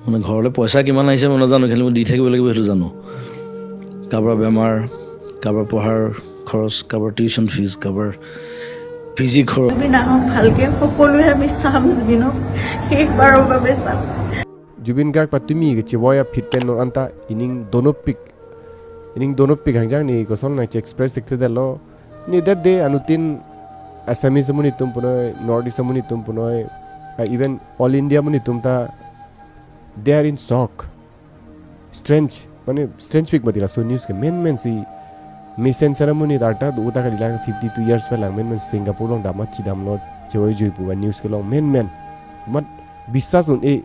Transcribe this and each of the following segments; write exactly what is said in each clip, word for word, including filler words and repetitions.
মানে ঘৰলৈ পইচা কিমান আহিছে মই নাজানো, খালি মই দি থাকিব লাগিব সেইটো জানো। কাৰোবাৰ বেমাৰ, কাৰোবাৰ পঢ়াৰ খৰচ, কাৰোবাৰ টিউচন ফিজ, কাৰোবাৰ পি জি খৰচ। জুবিন আহক ভালকে, সকলোৱে আমি চাম জুবিনক, শেষবাৰৰ বাবে চাম। Zubeen Garg patumi kechevoi aphi pen non anta ining donopik, ining donopik hangjang ne koson nang che-express thekthe detlo. Ne det de anuttin Assamese amonit atum punoi, North East amonit atum punoi, ah, even all India amonit atum ta, they are in shock. Strange, mane strange pik mati laso news ke, menmen si mesen sera amonit arta do uta kali lang fifty two years pa lang, menmen Singapore along damma thi damlo, chevoi jui pu a news kelong menmen. Mat bisas un-e,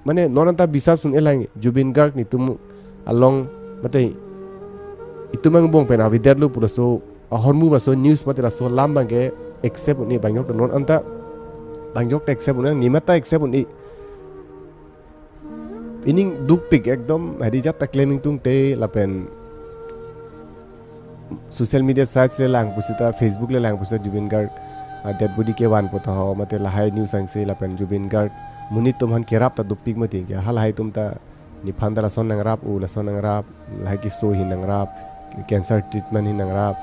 mane non anta bisas un-e lang, Zubeen Garg netum along mate itum angbong pen avedetlo pu laso ahormu laso news mate laso alam abangke accept un-e, bang jok non anta, bang jok ta accept un-e, ne mata accept un-e. Ining dukpik ekdom, hadi jat ta klem ingtungte lapen social media sites le lang pusita, Facebook le lang pusita Zubeen Garg, ah, dead body kevanpo ta ho, mate lahai news angse lapen Zubeen Garg monit atum aphan kerap ta dukpik mati ke, halahai atum ta nephan ta lason nangrap, o lason nangrap, lahai keso ahin nangrap, cancer treatment ahin nangrap,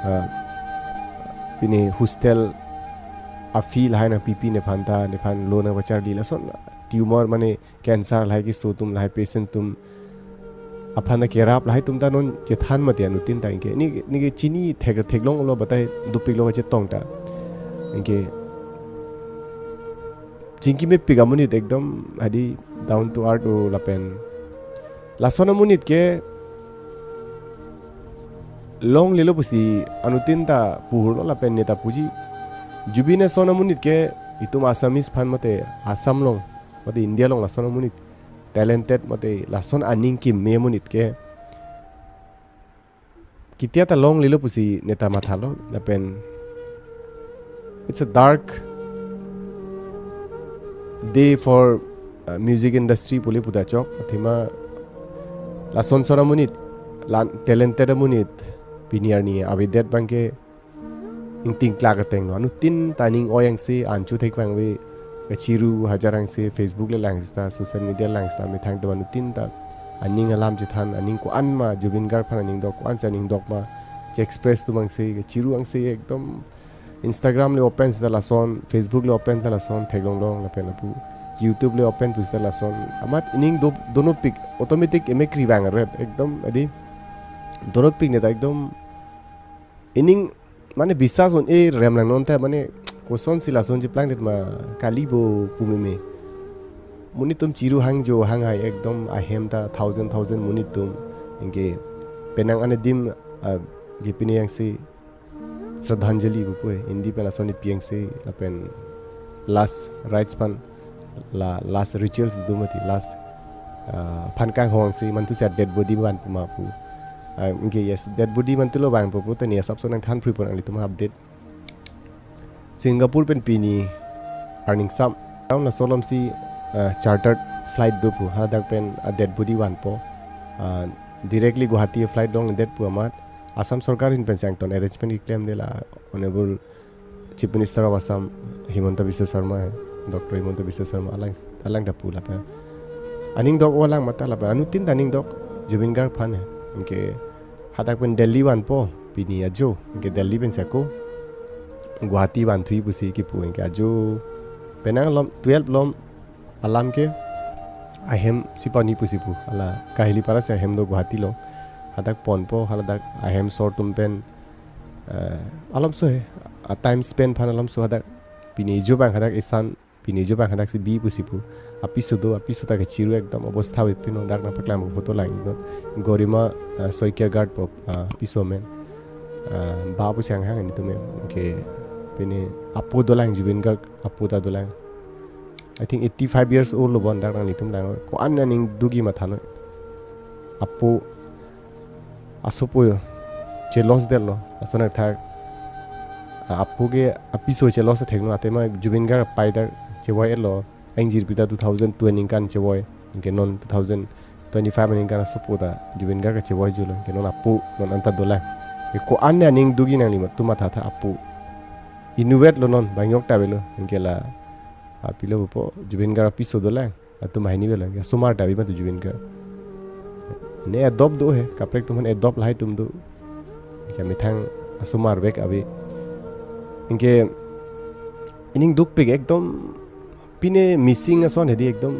ah, pine hostel a-fee lahai nangpipi nephan ta, nephan lo nangpacharli, lason tumor mane cancer lahai keso atum, lahai patient atum aphan ta kerap, lahai atum ta non chethan mati anuttin ta, anke ne, ne ke chini thek, theklonglo batai dukpiklo kachetong ta, anke chingki mepik amonit ekdom hadi down to earth o lapen lason amonit ke longlelo pusi anuttin ta puhurlo lapen ne ta puji. Zubeen ason amonit ke itum Assamese aphan mate Assam along mate India along lason amonit talented mate lason aning keme amonit ke ketia ta longlelo pusi ne ta mathalo lapen it's a dark day for, uh, music industry pule puta chok. Athema lason son amonit, lan talented amonit pini arni avedet abangke ingting klak atenglo. Anuttin ta aning oi angse, an chu thek vangve, kachiru hajar angse, Facebook le lang sita, social media lang sita, methang do anuttin ta aning alam chethan, aning ko-an ma, Zubeen Garg aphan aning dok, ko-an si aning dok ma che-express atum angse, kachiru angse ekdom Instagram le open sita lason, Facebook le open sita lason, theklonglong lapen lapu, YouTube le open pusita lason, amat ining do, donopik, automatic emekri vangret, ekdom hadi donopik ne ta ekdom ining mane bisas un-e rem lang non ta, mane koson si lason cheplang det ma kali bo pu meme. Monit atum chiru hangjo hanghai ekdom ahem ta thousand thousand monit atum. Anke penang anedim, ah, ke pine angse Shraddhanjali pu pu, Hindi pen lason ipi angse lapen last rites aphan la last rituals do mati, last, ah, aphan kanghong si mantu si dead body vanpo ma pu. Ah, anke yes, dead body mantu lo vanpo pu ta ne asap so nangthan phri pon, nanglitum update. Singapore pen pini arning sam down laso alom si, ah, chartered flight do pu, hadak pen a dead body vanpo. Ah, directly Guwahati flight dong det pu amat Assam sorkar ahin pen si angton arrangement keklem de la Honorable Chief Minister of Assam, Himanta Biswa Sarma, Doctor Himanta Biswa Sarma, alang, alang ta pu lapen aning dok o alang mata lapen anuttin ta aning dok Zubeen Garg aphan he. Anke hadak pen Delhi vanpo pini ajo, anke Delhi pen si ako Guwahati vanthui pusi kipu, anke ajo penang alom twelve alom alam ke ahem si pani pusi pu, hala Kahilipara si ahem do Guwahati along. Hadak ponpo, haladak ahem sor atum pen, eh, alomso he, a time spend aphan alomso hadak pini ajo abang hadak isan, pini ajo abang hadak si bi pusi pu. Apiso do, apiso ta kachiru ekdom obostha avepin, dak nangpaklang photo lang do. Garima, eh, Saikia Ghat pu, eh, apiso amen. Eh, ba pusi hanghang netum amen. Anke pini apo dolang, Zubeen Garg apo ta dolang. I think eighty five years old lo bon, dak nanglitum lang. Ko-an aning dugi matha noi. Apo asopo chelos detlo, ason athak, a, apo ke apiso chelos thekno, athema Zubeen Garg apai ta chevoi-etlo, angjir pi ta two thousand two aningkan chevoi, anke non two thousand twenty-five aningkan asopo ta Zubeen Garg kachevoi julo, anke non apo non anta dolang. Ke ko-an aning dugi nanglitum matha tha, apo inutvet lo non, bang jok ta avelo, anke la, a, pilo po, Zubeen Garg apiso dolang. Latum banghini avelo, asomar ta ave mati Zubeen Garg. Ne adopt do he, kaprek atum aphan adopt lahai atum do. Ke methang asomar vek ave. Anke ining dukpik ekdom, pine missing ason hedi ekdom.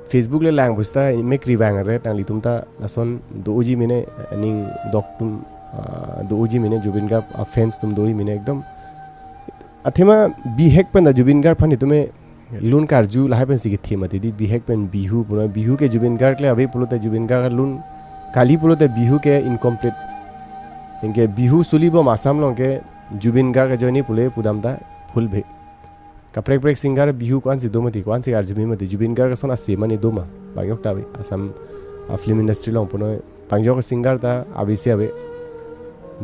Facebook le lang pusita mek revang ret nanglitum ta lason doji mene, aning dok atum, ah, doji mene, Zubeen Garg a fans atum doji mene ekdom. Athema bihek pen ta Zubeen Garg aphan itum e lun karju lahai pensi kethe mati di, bihek pen Bihu pulo, Bihu ke Zubeen Garg le ave pulote Zubeen Garg alun kali pulote Bihu ke incomplete. Anke Bihu suli bom Assam along ke Zubeen Garg ajoine pule pudam ta full bhe. Kaprek prek singer Bihu ko-ansi do mati, ko-ansi arjumi mati, Zubeen Garg ason ase mane do ma. Bang yok ta ave Assam a film industry along puno, bang yok singer ta ave si ave.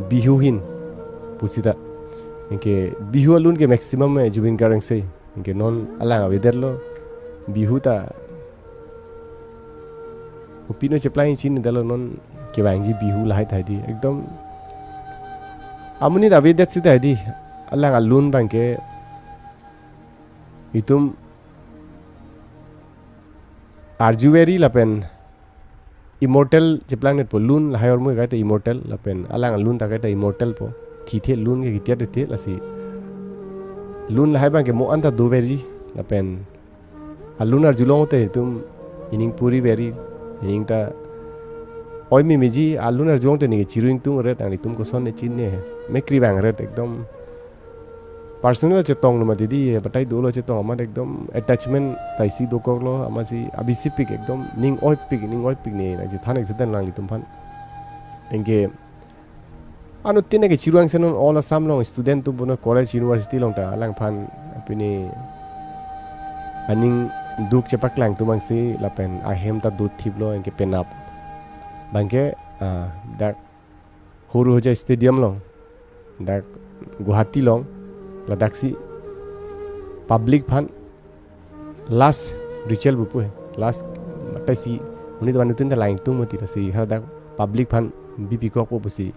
Bihu ahin pusita. Anke Bihu alun ke maximum e Zubeen Garg angse. Anke non alang avedetlo. Bihu ta kopine cheplang chininedetlo, non kevangji Bihu lahai tahai di. Ekdom amonit avedet si tahai di. Alang alun abang ke itum arju veri lapen immortal cheplangdet po, lun lahai ahormu ke kaita immortal lapen alang alun ta kaita immortal po. Thithe lun ke kitiat the lasi. Lun lahai abang ke mo-an ta do verji lapen alun arjulong te itum ining puri veri, ining ta oi mimiji, alun arjulong te ne chiru ingtung ret, nanglitum koson ne chinine he. Mek revang ret ekdom. Personal chetonglo mati di, batai dolo chetong amat ekdom attachment ta isi dokoklo, amatsi abisipik ekdom ning oipik, ning oipik ne nangchethan ek seten nanglitum aphan. Anke anuttin ke chiru angse non all Assam along student atum puno college university along ta alangphan pine aning duk chepaklang atum angse lapen ahem ta do thiplo anke penap. Abang ke, ah, dak Huru Hoja Stadium along, dak Guwahati along, ladaksi public aphan last ritual pupu he, last batai si, monit atum anuttin ta lang ingtung mati, lasi haladak public aphan bipikokpo pusi,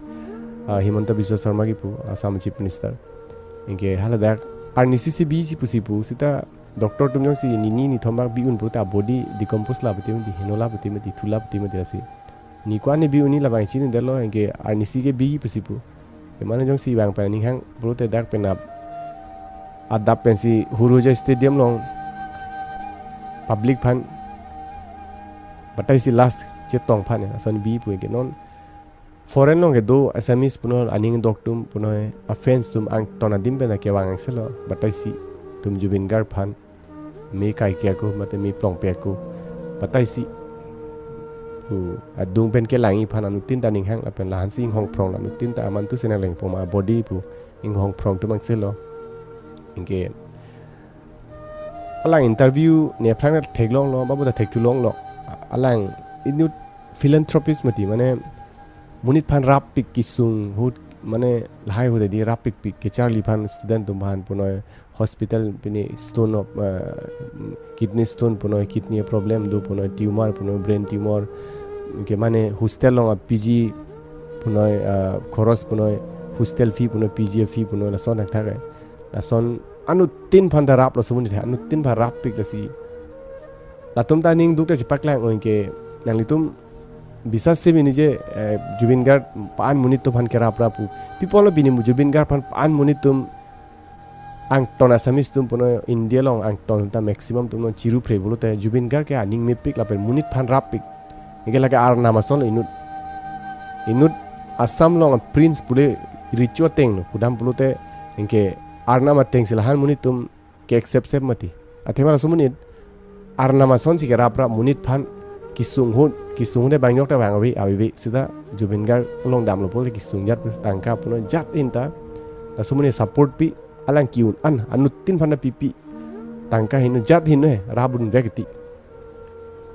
ah, Himanta Biswa Sarma kipu, Assam Chief Minister. Anke haladak arnisi si biji pusi pu, sita doctor atum jongsi nini nithom bak bi-un pulote body decompose la pute mati, heno la pute mati, thu la pute mati, lasi. Ni ko-an ne bi-un ni labang chinidetlo, anke arnisi ke bi pusi pu. Emane jongsi vang pen aning hang pulote dak penap adap pensi Huru Hoja Stadium along public aphan batai si last chetong aphan ason bi pu, anke non foreign along ke do Assamese puno aning dok atum puno a fans atum angton adim pen kevang angselo, batai si itum Zubeen Garg aphan me kaike ako mate me plongpe ako batai si pu adung pen kelangji aphan anuttin ta aning hang lapen lahan si inghong phrong, anuttin ta aman tu senang lengpo ma body pu inghong phrong atum angselo. Anke alang interview ne aphrang ta theklonglo, babu ta thekthulonglo. Alang inut philanthropist mati, mane monit aphan rappik, kesung ahut, mane lahai ahut di rappikpik, kecharli aphan, student atum aphan puno, hospital pine stone of, uh, kidney stone puno, kidney problem do puno, tumor puno, brain tumor, anke mane hostel along a P G puno, uh, khoros puno, hostel fee puno, P G fee puno, lason thakthak ai. Lason anuttin aphan ta raplo, laso monit anuttin aphan rappik, lasi latum ta aning duk ta chepaklang, anke nanglitum bisas se mini je, eh, Zubeen Garg pa-an monit atum aphan kerap rap pu. Pi apotlo pini Zubeen Garg aphan pa-an monit atum angton Assamese atum puno India along angton ta maximum atum non chiru phre pulote Zubeen Garg ke aning mepik lapen monit aphan rappik. Anke lake arnam asonlo inut. Inut Assam along prince pule richo atenglo, pudam pulote anke arnam ateng si lahan monit atum ke accept sep mati. Athema laso monit arnam ason si kerap rap, monit aphan kesung ahut, kesung ahut bang yok ta vang ave, ave ave, sita Zubeen Garg along damlo pulote kesung jat tangka puno jat ahin ta laso monit support pi, alang ke-un an anuttin aphan ta pipi, tangka heno jat heno he, rap dunvek ti.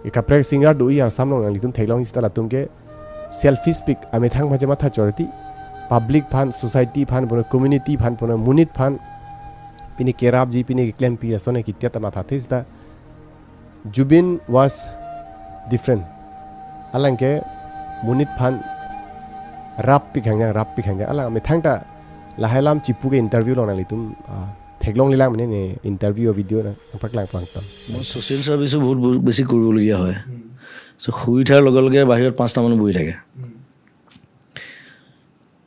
Ekaprek singer do-i Assam along, nanglitum theklong sita latum ke selfish pik, amethang aphan chematha chor ti, public aphan, society aphan puno, community aphan puno, monit aphan pine kerapji, pine keklempi ason kitiat ta mathathe sita. Zubeen was different. Alang ke monit aphan rappik hangjang, rappik hangjang. Alang amethang ta lahai alam chipu ke interview along nanglitum, ah, theklonglelang mene ne interview video nangpaklang pangton. মই ছ'চিয়েল ছাৰ্ভিচো বহুত, বহুত বেছি কৰিবলগীয়া হয়। চ' শুই উঠাৰ লগে লগে বাহিৰত পাঁচটা মানুহ বহি থাকে।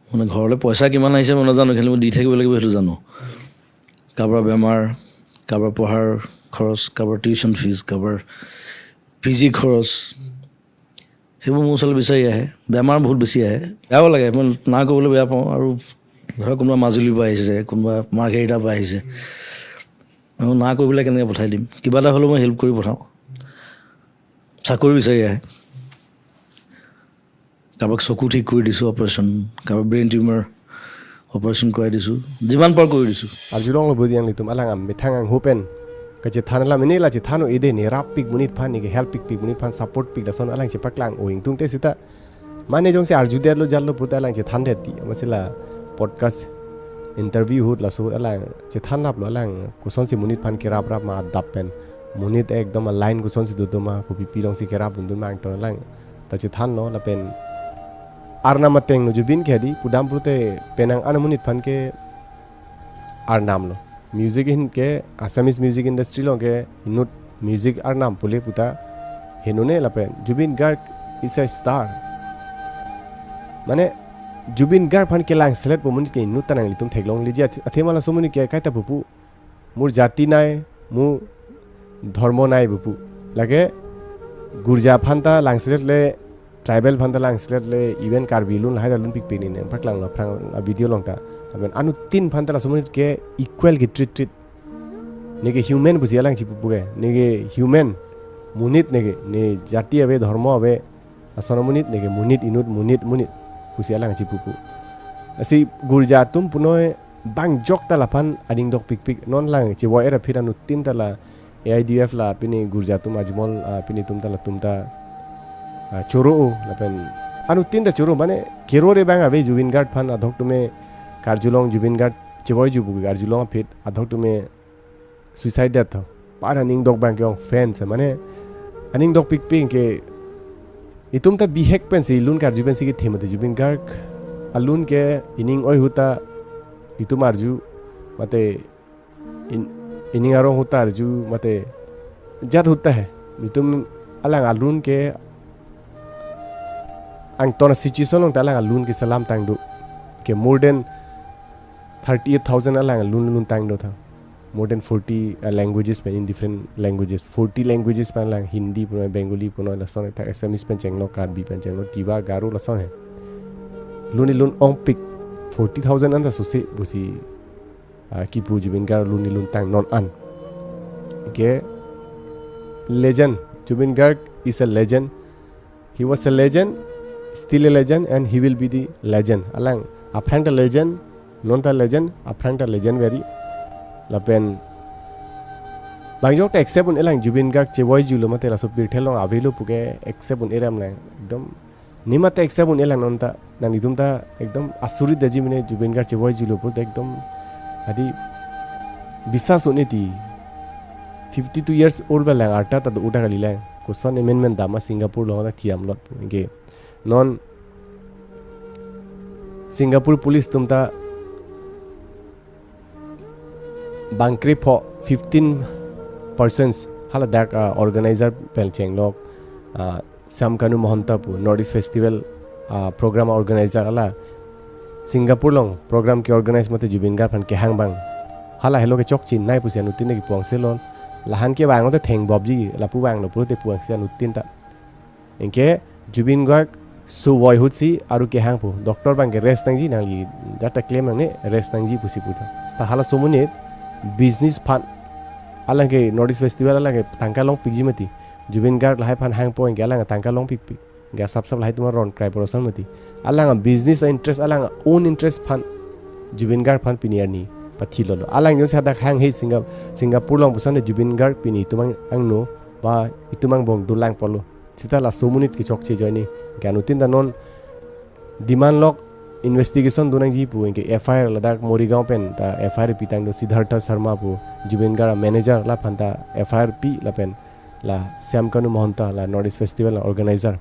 মানে ঘৰলৈ পইচা কিমান আহিছে মই নাজানো, খালি মই দি থাকিব লাগিব সেইটো জানো। কাৰোবাৰ বেমাৰ, কাৰোবাৰ পঢ়াৰ খৰচ, কাৰোবাৰ টিউচন ফিজ, কাৰোবাৰ পি জি খৰচ, সেইবোৰ মোৰ ওচৰলৈ বিচাৰি আহে। বেমাৰ বহুত বেছি আহে, বেয়াও লাগে। মই না কৰিবলৈ বেয়া পাওঁ। আৰু ধৰক কোনোবা মাজুলীৰ পৰা আহিছে, কোনোবা মাৰ্ঘেৰিটাৰ পৰা আহিছে, আৰু না কৰিবলৈ কেনেকৈ পঠাই দিম? কিবা এটা হ'লেও মই হেল্প কৰি পঠাওঁ। চাকৰি বিচাৰি আহে, কাৰোবাক চকু ঠিক কৰি দিছোঁ অপাৰেশ্যন, কাৰোবাৰ ব্ৰেইন টিউমাৰ অপাৰেশ্যন কৰাই দিছোঁ, যিমান পাৰোঁ কৰি দিছোঁ। Arjulonglo budi nanglitum alang amethang anghu pen kachethan alam ini la chethan-o ide ne rappik monit aphan, ne ke help pikpik monit aphan, support pik lason alang chepaklang-o ingtungte sita. Mane jongsi arjudetlo jallo puta alang chethandet ti. Amatsi la podcast interview ahut laso ahut alang chethanlaplo alang kosonsi monit aphan kerap rap ma adap pen. Monit ekdom a-line kosonsi dodo ma, kopi pi alongsi kerap un-edun ma angton alang ta chethanlo lapen arnam ateng lo Zubeen ke di pudam pulote penang an amonit aphan ke arnam lo. Music ahin ke Assamese music industry along ke inut music arnam pule puta henone lapen Zubeen Garg is a star. Mane Zubeen Garg aphan kelang selet pu monit ke inut ta nanglitum theklongleji, athe, athema laso monit ke kaita pupu. Mur jati nai, mur dhormo nai pupu. Lake gurja aphan ta lang selet le, tribal aphan ta lang selet le, even Karbi lun lahai ta lun pikpik ne, ne paklanglo aphrang a-video along ta. Lapen anuttin aphan ta laso monit ke equal ke treat treat. Ne ke human pusi alang chipupu ke. Ne ke human, monit ne ke, ne jati ave, dhormo ave, lason amonit ne ke monit, inut monit, monit pusi alang chipupu. Lasi gurja atum punoi bang jok ta laphan aning dok pikpik. Non lang chevoi-er aphi anuttin ta la A I D F la pini gurja atum Ajmal, ah, pini atum ta latum ta, ah, choro-o lapen anuttin ta choro, mane kerore bang ave Zubeen Garg aphan, adhok tume karjulong Zubeen Garg chevoiju pu karjulong aphi adhok tume suicide det tho. Par aning dok bang ke-ong fans mane aning dok pikpik ke itum ta bihek pensi lun karju pensi kethe mate Zubeen Garg alun ke ining oi ahut ta itum arju mate in, ining arong ahut ta arju mate jat ahut ta he. Itum alang alun ke angton situation along ta alang alun ke selam tangdo ke more than thirty-eight thousand alang lun lun tangdo tha. More than forty, uh, languages pen, in different languages. Forty languages pen alang Hindi punoi, Bengali punoi, lason athak Assamese pen chenglo, Karbi pen chenglo, Tiwa, Garo lason he. Lun lun ongpik forty thousand anta sose pusi, uh, kipu Zubeen Garg lun lun tang non an. Okay. Legend. Zubeen Garg is a legend. He was a legend, still a legend, and he will be the legend. Alang aphrang ta legend, non ta legend, aphrang ta legendary. Lapen bang jok ta accept un-elang Zubeen Garg chevoiju lo mate laso pirthe along avelo puke accept un-eram lang. Ekdom ne mate accept un-elang non ta nanglitum ta ekdom asurit daji mene Zubeen Garg chevoiju lo pute ekdom adi bisas un-e ti. Fifty-two years old ba lang arta ta do uda kali lang. Koson amen men dam a Singapore along ta thiam lot pu. Anke non Singapore police atum ta bangkrepho fifteen persons haladak, ah, organizer pen chenglok, ah, Shyam Kanu Mahanta pu North East Festival, ah, program organizer hala Singapore along program ke-organize mate Zubeen Garg aphan kehang abang. Hala helo ke chokche nai pusi anuttin ke puangse lo. Lahan ke vang te theng bobji lapu vanglo pulote puangse anuttin ta. Anke Zubeen Garg suvoi ahutsi aru kehangpo. Doctor abang ke rest nangji, nangli jat ta claim nangne, rest nangji pusi pu ta. Seta halaso amonit business aphan alang ke North East Festival alang ke tangka longpikji mati. Zubeen Garg lahai aphan hangpo anke alang tangka longpikpik. Anke asap sap lahai atum aron krai porosan mati. Alang business interest, alang own interest aphan Zubeen Garg aphan pini arni pathilolo. Alang jongsi hadak hang he Singa-, Singapore along puson te Zubeen Garg pini itum ang, angno ba itum angbong dolang polo. Seta laso amonit ke chokche ajoine. Anke anuttin ta non demand lok investigation do nangji pu anke F I R ladak Morigaon pen ta F I R pitanglo Siddhartha Sharma pu Zubeen Garg manager laphan ta F I R pi lapen la Shyam Kanu Mahanta la North East Festival la organizer.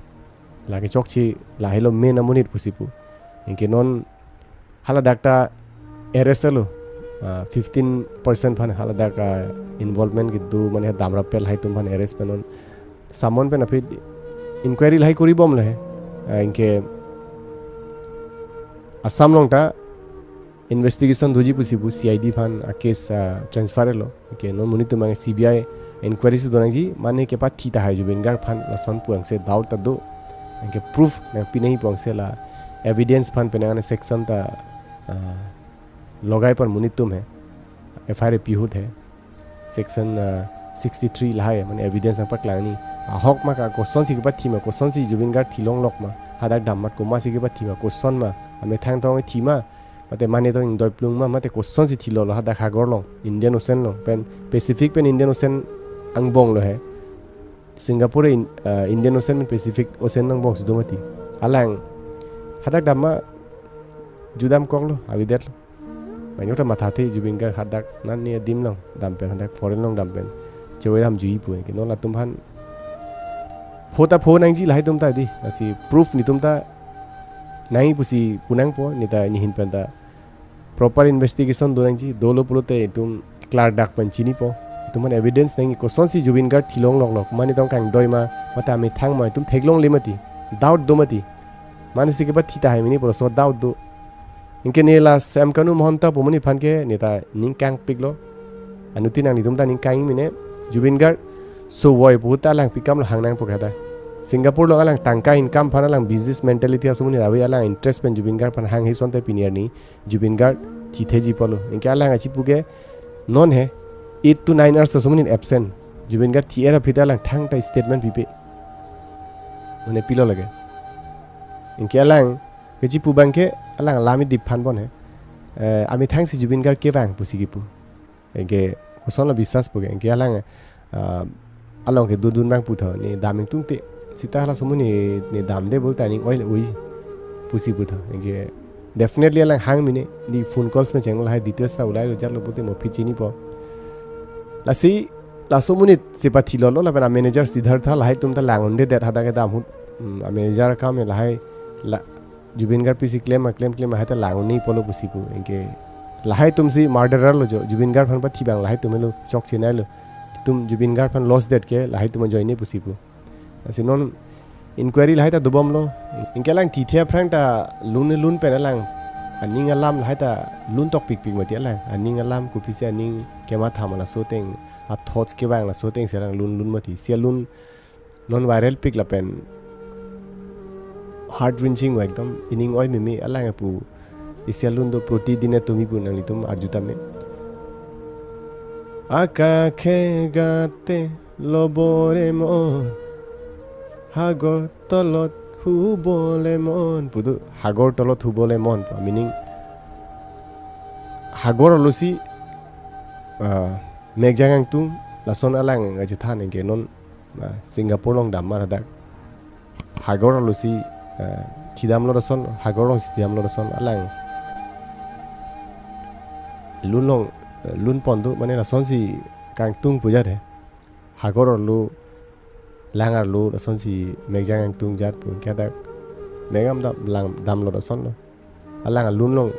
Lake chokche la helo main amonit pusi pu. Anke non haladak ta arrest lo. ah, fifteen percent aphan haladak, ah, involvement kedo mane damrap pen lahai atum aphan arrest pen non summon pen aphi inquiry lahai kori bom lahai. Ah, anke Assam along ta investigation doji pusi pu C I D aphan a case, ah, transfer lo. Anke non monit atum abang C B I inquiry si donangji, mane kepathi tahai Zubeen Garg aphan lason pu angse doubt ta do. Anke proof nangpi nangji pu angse la evidence aphan penang an section ta, ah, logai aphan monit atum he F I R pi ahut he section, ah, sixty-three lahai mane evidence nangpaklang ni. Ahok ma ka kosonsi kepathi ma, kosonsi Zubeen Garg thilong lok ma, hadak dam mat komatsi kepathi ma, koson ma, amethang tong thi ma, mate mane tong ingdoi plung ma, mate kosonsi thilo lo hadak hagor along, Indian Ocean along, pen Pacific pen Indian Ocean angbong lo he. Singapore in, ah, Indian Ocean pen Pacific Ocean angbong si do mati. Alang hadak dam ma, ju damkok lo, avedet lo. Banyak ta mathathe Zubeen Garg hadak non ne adim along dam pen, hadak foreign along dam pen chevoi damjuji pu, anke non latum aphan pho ta pho nangji lahai atum ta di. Lasi proof netum ta nangji pusi pu nangpo, ne ta nehin pen ta proper investigation do nangji, dolo pulote itum klardak pen chinipo. Itum aphan evidence nangji, kosonsi Zubeen Garg thilong lok lok, mane tong kangdoi ma, mate amethang ma, itum theklongle mati, doubt do mati. Mane si kepathi tahai mini pu laso doubt do. Anke ne la Sam Kanu Mahanta pu amonit aphan ke ne ta ning kangpik lo. Anuttin nanglitum ta ning kang mene, Zubeen Garg sovoi pu ta alang pikam lo, hang nangpo kata. Singapore along alang tangka income aphan, alang business mentality aso amonit ave, alang interest pen Zubeen Garg aphan hang, hei asonte pini arni Zubeen Garg thitheji pulo. Anke alang achipu ke non he eight to nine hours aso amonit absent. Zubeen Garg thi-er aphi ta alang thangta statement pipe. Mane pilo lake. Anke alang kechipu abang ke alang alam idip aphan bon he. Eh, amethang si Zubeen Garg kevang pusi kipu. Anke koson lo biswas pu ke. Anke alang, ah, along kedun dun abang putho, ne dam ingtungte. Seta halaso amonit ne damde bol ta ning oi le oi pusi putho. Anke definitely alang hang mene, ne phone calls pen cheng lahai details ta ulai lo, jat lo pute mo aphi chinipo. Lasi laso amonit si pathilo lo, lapen a manager Siddhartha lahai atum ta lang-un-edet hadak kedam ahut. Hmm, a manager akam lahai la Zubeen Garg aphi si klem, a klem klem lahai ta lang-un-e pulo pusi pu. Anke lahai atum si murderer lo jo, Zubeen Garg aphan pathi abang lahai atum lo, chokche nai lo. Itum Zubeen Garg aphan loss det ke lahai atum ajoine pusi pu. Lasi non inquiry lahai ta dobom lo. Anke alang thithe aphrang ta lun lun pen alang aning alam lahai ta lun tok pikpik mati alang. Aning alam kopisi aning kematha ma laso ateng, a thoughts kevang laso ateng si alang lun lun mati. Si alun non viral pik lapen heart wrenching va ekdom, ining oi meme, alang apu isi alun do, Protidine Tumi pu, nanglitum arju tame. Akakhe gate lobore mon, hagor tolot hubole mon pu do, hagor tolot hubole mon pu, meaning hagor arlo si, ah, mekjang angtung, lason alang achethan. Anke non, ah, Singapore along dam ma hadak, hagor arlo si, ah, thidamlo lason, hagor along si thidamlo lason, alang lun along, eh, lun pon do, mane lasonsi kangtung pu jat he. Hagor arlo, lang arlo, lasonsi mekjang angtung jat pu, anke hadak mekjang dam, lang damlo lason lo. Alang alun along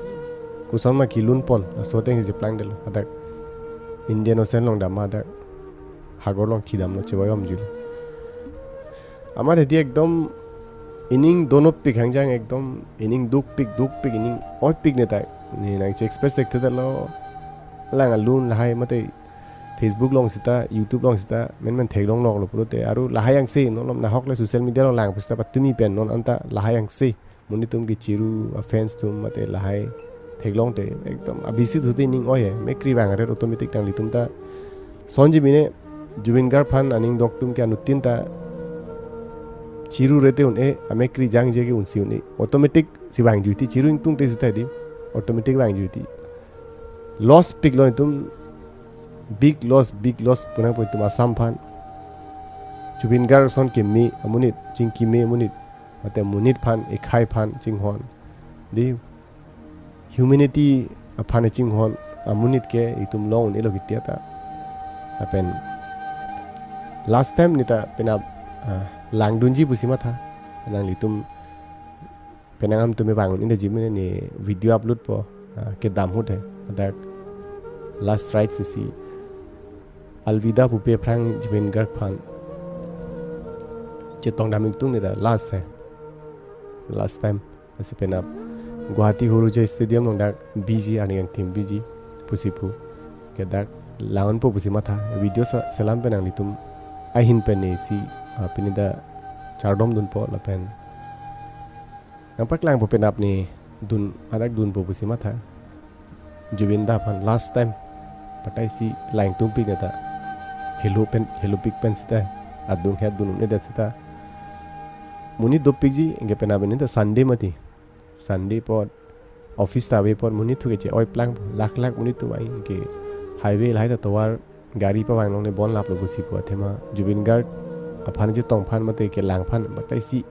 koson ma kelun pon, laso ateng si cheplangdetlo. Hadak Indian Ocean along dam ma, hadak hagor along thidamlo, chevoi damjuilo. Amat hedi ekdom ining donopik hangjang, ekdom ining dukpik, dukpik, ining oipik ne ta. Ne nangche-express thekthe-etlo. Alang alun lahai mate Facebook along seta, YouTube along seta, menmen theklong lok lo pulote. Aru lahai angse, non malom nahok le social media along lang pusita patumi pen, non anta lahai angse. Monit atum kechiru, a fans atum mate lahai theklongte ekdom abisi thute ining oi he. Mekri vang aret automatic, nanglitum ta sonji mene, Zubeen Garg aphan aning dok atum ke anuttin ta chiru rete un-e, amekri jangje ke unsi un-e. Automatic si vangjuiti, chiru ingtungte seta di. Automatic vangjuiti. Loss piklo itum, big loss, big loss pu nangpo itum Assam aphan. Zubeen Garg ason keme amonit, chingkime amonit, mate monit aphan, ekhai aphan chinghon, di humanity aphan chinghon amonit ke itum long un-elo kitia ta. Lapen last time ne ta penap, ah, langdunji pusi matha. Nanglitum penang atum me vang un-eji mene, ne video upload po, ah, kedam ahut he. Hadak last rites isi, alvida pupe aphrang Zubeen Garg aphan chetong dam ingtung ne ta last hai, last time. Lasi penap Guwahati Horuja Stadium along dak biji, arni angthim biji pusi pu. Ke dak langpo pusi matha. Video sa selam pen nanglitum ahin pen ne isi, ah, pini ta chardom dunpo lapen nangpaklangpo penap ne dun, hadak dunpo pusi matha. Zubeen da aphan last time patai si lang tungpik ne ta helo pen, helopik pen sita adung het dun un-edet sita monit dopikji. Anke penap ini ta Sunday mati, Sunday apot office ta ave apot monit thu ke che-oi plangpo, lakh lakh monit thu ai ke highway lahai ta tovar gari pavang longle bon laplo pusi pu. Athema Zubeen Garg aphan chetong aphan mate kelang aphan patai si,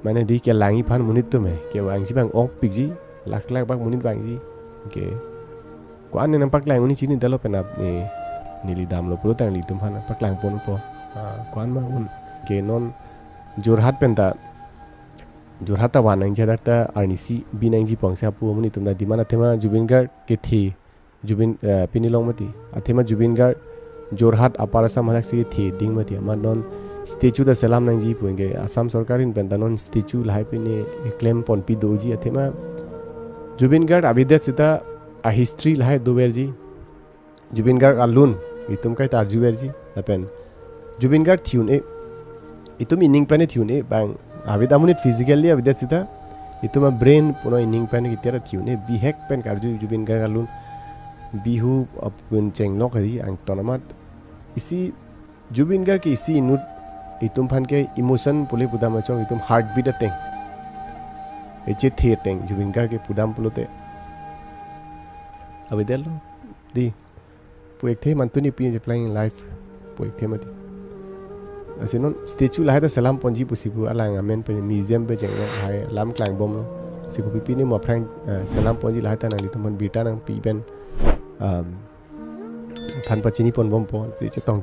mane di kelangji aphan monit atum ke vangji abang ongpikji, lakh lakh bak monit vangji. Ke ko-an ne nangpaklang un-e chinidetlo penap ne neli damlo pulo tangte nanglitum aphan paklang ponpo. Ah, ko-an ma un ke non Jorhat pen ta, Jorhat ta van nangji, hadak ta arnisi bi nangji pu angse apu amonit atum ta demand. Athema Zubeen Garg kethe, Zubeen, eh, pini long mati. Athema Zubeen Garg Jorhat Upper Assam hadak si kethe ding mati. Amat non statue ta selam nangji pu, anke Assam sorkar ahin pen ta non statue lahai pine klem ponpi doji. Athema Zubeen Garg avedet sita a-history lahai doverji. Zubeen Garg alun itum kaita arjuverji. Lapen Zubeen Garg thi un-e, itum ining pen thi un-e bang, avedet amonit physically avedet sita, itum a-brain puno ining pen kitia thi un-e, bihek pen karju Zubeen Garg alun. Bihu apun chenglok hari angton amat isi Zubeen Garg ke isi inut itum aphan ke emotion pule pudam achong, itum heartbeat ateng, echethe ateng Zubeen Garg ke pudam pulote avedetlo di. Pu ekthe mantuni pini cheplang life pu ekthe mati. Lasi non statue lahai ta selam ponji pusi pu alang amen pen museum pen chenglok lahai alam klangbomlo. Lasi kopi pini mo aphrang, eh, selam ponji lahai ta nanglitum aphan birta nangpi pen, um, than pachini ponbompo. Lasi chetong